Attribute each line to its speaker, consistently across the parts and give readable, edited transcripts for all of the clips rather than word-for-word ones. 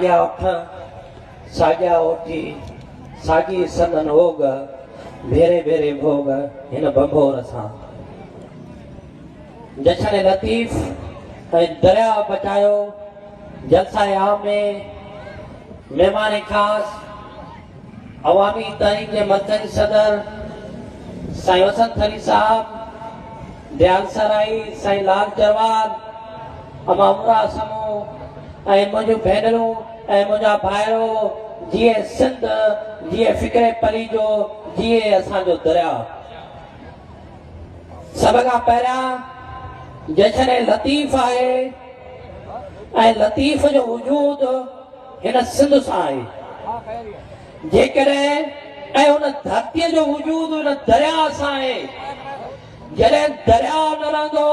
Speaker 1: ساڳيا اٺ، ساڳيا اوٺي، ساڳي سندن اوڳ، ڀيري ڀيري ڀوڳ، هن ڀنڀور سان. جشن لطيف ۽ درياء بچايو جلسه عام ۾ مهمان خاص عوامي تحريڪ جي مرڪزي صدر سائين وسند ٿري صاحب، ديال سرائي، سائين لال جروار، اما عمرا سمون ۽ منهنجون ڀينرون ۽ منهنجا ڀائرو جيئي سنڌ، جيئي فڪري پليجو، جيئي اسان جو درياء. سڀ کان پهريان جشن لطيف آهي ۽ لطيف جو وجود هن سنڌ سان آهي. جيڪڏهن ۽ ان ڌرتيء جو وجود ان درياء سان آهي. جڏهن درياء نه رهندو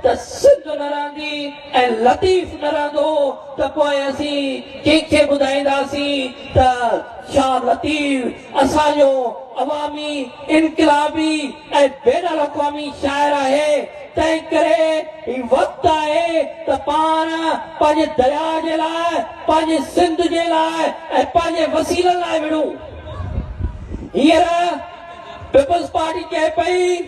Speaker 1: ته سنڌ نه رهندي ۽ لطيف نه رهندو ته پوء اسين ڪنهن کي ٻڌائينداسين ته شاهه لطيف اسان جو عوامي، انقلابي ۽ بين الاقوامي شاعر آهي، تنهن ڪري هي وقت آهي ته پاڻ پنهنجي درياء جي لاء، پنهنجي سنڌ جي لاء ۽ پنهنجي وسيلن لاء وڙهون. هينئر پيپلز پارٽي چئي پئي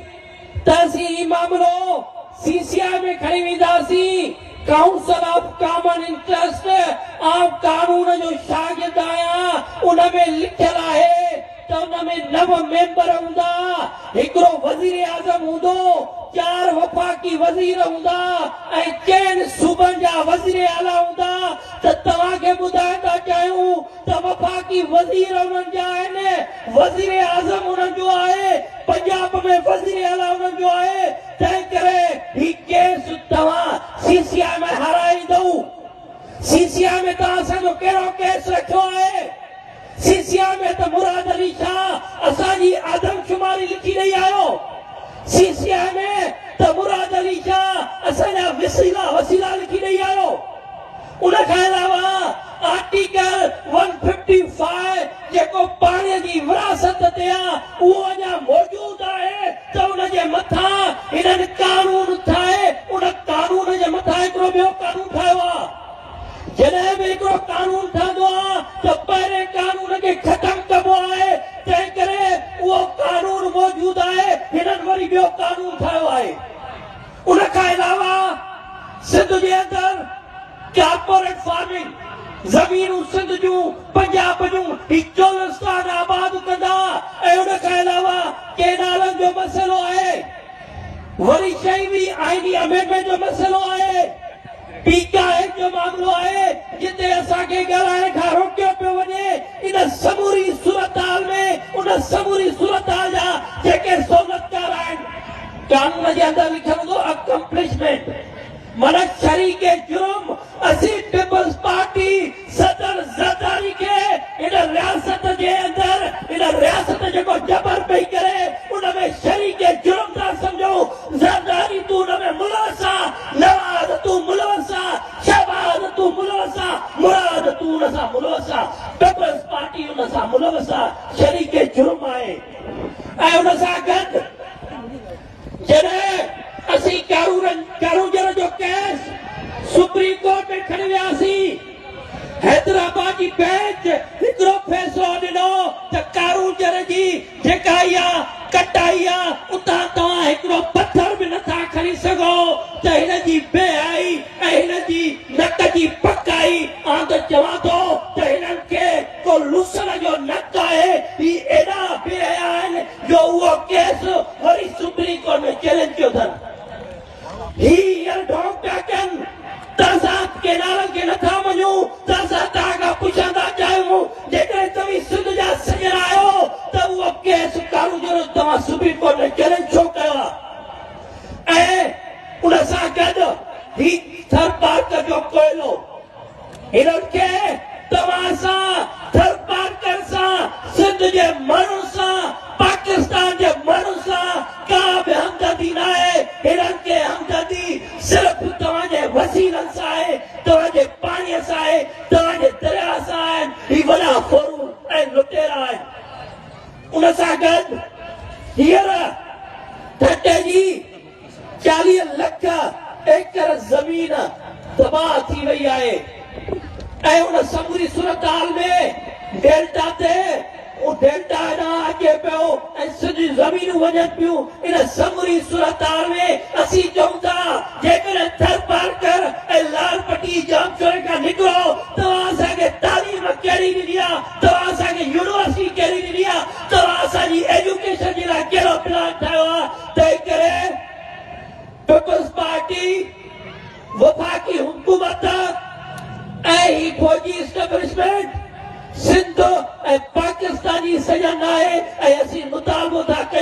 Speaker 1: ته اسين هي معاملو سي سي آء ۾ کڻي وينداسين، ڪائونسل آف ڪامن انٽرسٽ، آئون قانون جو شاگرد آهيان، ان ۾ لکيل آهي ته ان ۾ نو ميمبر هوندا، هڪڙو وزيراعظم هوندو، چار وفاقي وزير هوندا ۽ چئن صوبن جا وزيراعليٰ هوندا ته توهان کي ٻڌائڻ ٿا چاهيون ته وفاقي وزير انهن جا آهن، وزيراعظم انهن جو آهي، پنجاب ۾ وزيراعليٰ انهن جو آهي، تنهن ڪري هي ڪيس توهان سي سي آء ۾ هارائيندؤ. سي سي آء ۾ توهان اسان جو ڪهڙو ڪيس رکيو آهي؟ سي سي آء ۾ ته مراد علي شاهه اسان جي آدمشماري لکي ڏئي آيو. سي سي آء ۾ ته مراد علي شاهه اسان جا وسيلا لکي ڏئي آيو. ان کان علاوه آرٽيڪل ون ففٽي فائيو جيڪو پاڻي جي ورهاست تي آ اهو اڃا موجود آهي ته ان جي مٿان هنن قانون ٺاهي ان قانون جي مٿان هڪڙو ٻيو قانون ٺاهيو آ. جڏهن به هڪڙو قانون ٺهندو آ ته پهرين قانون کي ختم ڪبو آهي تنهن ڪري اهو قانون موجود آهي هنن وري ٻيو قانون ٺاهيو آهي. ان کان علاوه سنڌ جي اندر ڪارپوريٽ فارمنگ، زمينون سنڌ جون، پنجاب جون، هي چولستان آباد ڪندا ۽ ان کان علاوه ڪينالن جو مسئلو آهي، وري شهيدي آئيني امينڊمينٽ جو مسئلو آهي، پيڪا ايڪٽ جو معاملو آهي، جتي اسان کي ڳالهائڻ کان روڪيو پيو وڃي، ان سموري صورتحال ۾ ان سموري صورتحال جا جيڪي سهولتڪار آهن، قانون جي اندر لکيل هوندو اڪمپلشمينٽ معنيٰ شريڪ جرم، اسين پيپلز پارٽي صدر زرداري کي هن رياست جي اندر هن رياست جيڪو جبر پئي ڪري ان ۾ شريڪ جرم ٿا سمجهون، زرداري تون ان ۾ ملوث آ، نواز تون ملوث آ، شهباز تون ملوث آ، مراد تون ان سان ملوث آ، پيپلز پارٽي ان سان ملوث آ، شريڪ جرم آهي ۽ ان سان گڏ. جڏهن اسين ڪارونجهر جو ڪيس سپريم ڪورٽ ۾ کڻي وياسين، حيدرآباد جي بينچ هڪڙو فيصلو ڏنو ته ڪارونجهر جي جيڪا اها ڪٽائي آ اتان توهان هڪڙو پٿر به نٿا کڻي سگهو ته هن جي بي حيائي ۽ هن جي نڪ جي پڪائي آئون ته چوان ٿو ته هنن کي ڪو لوسڻ جو نڪ آهي، هي ايڏا بي حيا آهن جو اهو ڪيس وري سپريم ڪورٽ ۾ چئلينج ڪيو اٿن. هي هينئر ڍونگ پيا ڪن ته اسان ڪينالن کي نٿا مڃون ته اسان توهان کان پڇڻ ٿا چاهيون جيڪڏهن توهين سنڌ جا سڄڻ آهيو ته اهو ڪيس ڪارونجهر جو توهان سپريم ڪورٽ ۾ چئلينج ڇو ڪيو آهي ۽ ان سان گڏ هي ٿر پارڪر جو ڪوئلو هنن کي توهان سان، ٿرپارڪر سان، سنڌ جي ماڻهن سان، پاڪستان جي ماڻهن سان ڪا به همدردي ناهي، هنن کي همدردي صرف توهان جي وسيلن سان آهي، توهان جي پاڻي سان آهي، توهان جي درياهه سان آهن، هي وڏا ڦورو ۽ لٽيرا آهن. ان سان گڏ هينئر ٺٽي جي 40 لک ايڪڙ زمين تباهه ٿي وئي آهي ۽ ان سموري صورتحال ۾ ڊيلٽا تي اهو ڊيلٽا هيڏانهن اچي پيو ۽ سنڌ جون زمينون وڃن پيون. ان سموري صورتحال ۾ اسين چئون ٿا جيڪڏهن ٿرپارڪر ۽ لال پٽي ڄامشوري کان نڪرو توهان اسان کي تعليم ڪهڙي ڏني آ، توهان اسان کي يونيورسٽي ڪهڙي ڏني آ، توهان اسان جي ايجوڪيشن جي لاء ڪهڙو پلان ٺاهيو آ، تنهنڪري پيپلز پارٽي وفاقي حڪومت ۽ هي فوجي اسٽيبلشمينٽ سنڌ ۽ پاڪستان جي سڄڻ ناهي ۽ اسين مطالبو ٿا ڪريون.